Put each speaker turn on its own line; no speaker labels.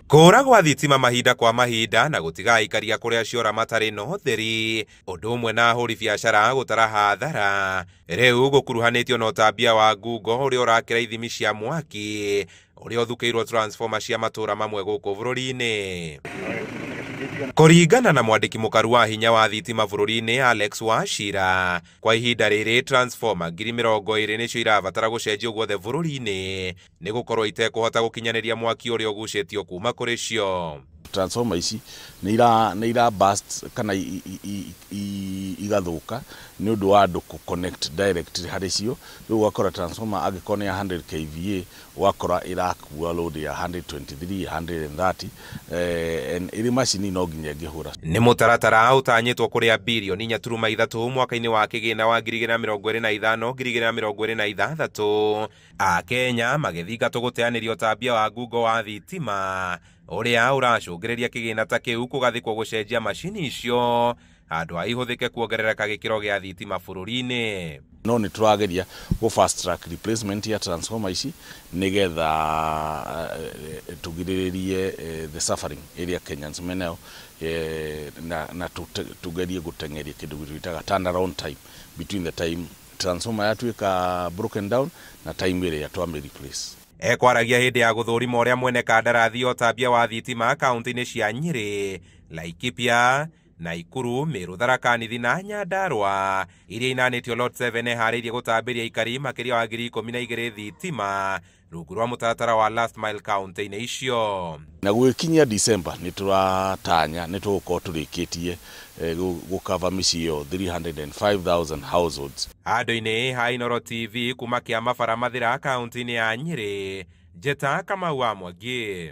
Kũra gwa thitima mahinda kwa mahinda na gũtiga aikaria kũrĩa ciora matarĩ na ũtheri, ũndũ ũmwe na ahũri biacara gũtara hathara, rĩu gũkuruhanĩtio na ũtambia wa ngungo ũrĩa ũrakĩra ithimi cia mwaki ũrĩa ũthukĩirwo transformer cia matũra mamwe gũkũ bũrũri-inĩ. Kũringana na mwandĩki mũkaru wa hinya wa thitima bũrũri-inĩ Alex Wachira, kwa ihinda rĩrĩ transformer 20,000 nĩcio irabatara gũcenjio guothe bũrũri-inĩ nĩ gũkorwo itekũhota gũkinyanĩria mwaki ũrĩa ũgucĩtio kuma kũrĩ cio.
Transformer ici nĩ ira burst kana igathũka nĩ ũndũ wa andũ kũ connect direct harĩ cio. Rĩu ũgakora transformer angĩkorwo nĩ ya 100 kVA, ũgakora ĩrakua load ya 123, 130, and ĩrĩ macini no nginya ĩngĩhũra.
Nĩ mũtaratara ũtanyĩtwo kũrĩa 4.3 birioni mwaka-inĩ wa kĩgĩna wa 2025 2026, Akenya magĩthingatwo gũteanĩria ũtambia wa ngungo wa thitima ũrĩa ũracũngĩrĩria kĩgĩna ta kĩu kũgathĩkwo gũcenjia macini icio handũ ha ihũthĩke kuongerereka gĩkĩro gĩa thitima bũrũri-inĩ.
No nĩ tũrageria gũ fast track replacement ya transformer ici nĩgetha tũgirĩrĩrie the suffering ĩrĩa Kenyans menayo, na tũgerie gũteng'eria kĩndũ twĩtaga turnaround time between the time transformer yatuĩka broken down na time ĩrĩa twamĩ replace.
Ekwaragia hĩndĩ ya gũthũrima ũrĩa mwene kandarathi ya ũtambia wa thitima kaunti-inĩ cia Nyĩrĩ, Laikipia, Naikuru, Meru, Tharaka Nithi na Nyandarua iria inanĩtio Lot 7 ĩharĩirie gũtambĩria aikari makĩria wa 12,000 thitima rungu rwa mũtaratara wa last mile kaunti-inĩ icio.
Na gũgĩkinyia December nĩ tũratanya nĩ tũgũkorwo tũrĩkĩtie gũcover mĩciĩ ĩyo 305,000 households.
Handũ-inĩ ha Inooro TV kuma Kĩamabara Mathĩra kaunti-inĩ ya Nyĩrĩ, Njeta Kamau wa Mwangi.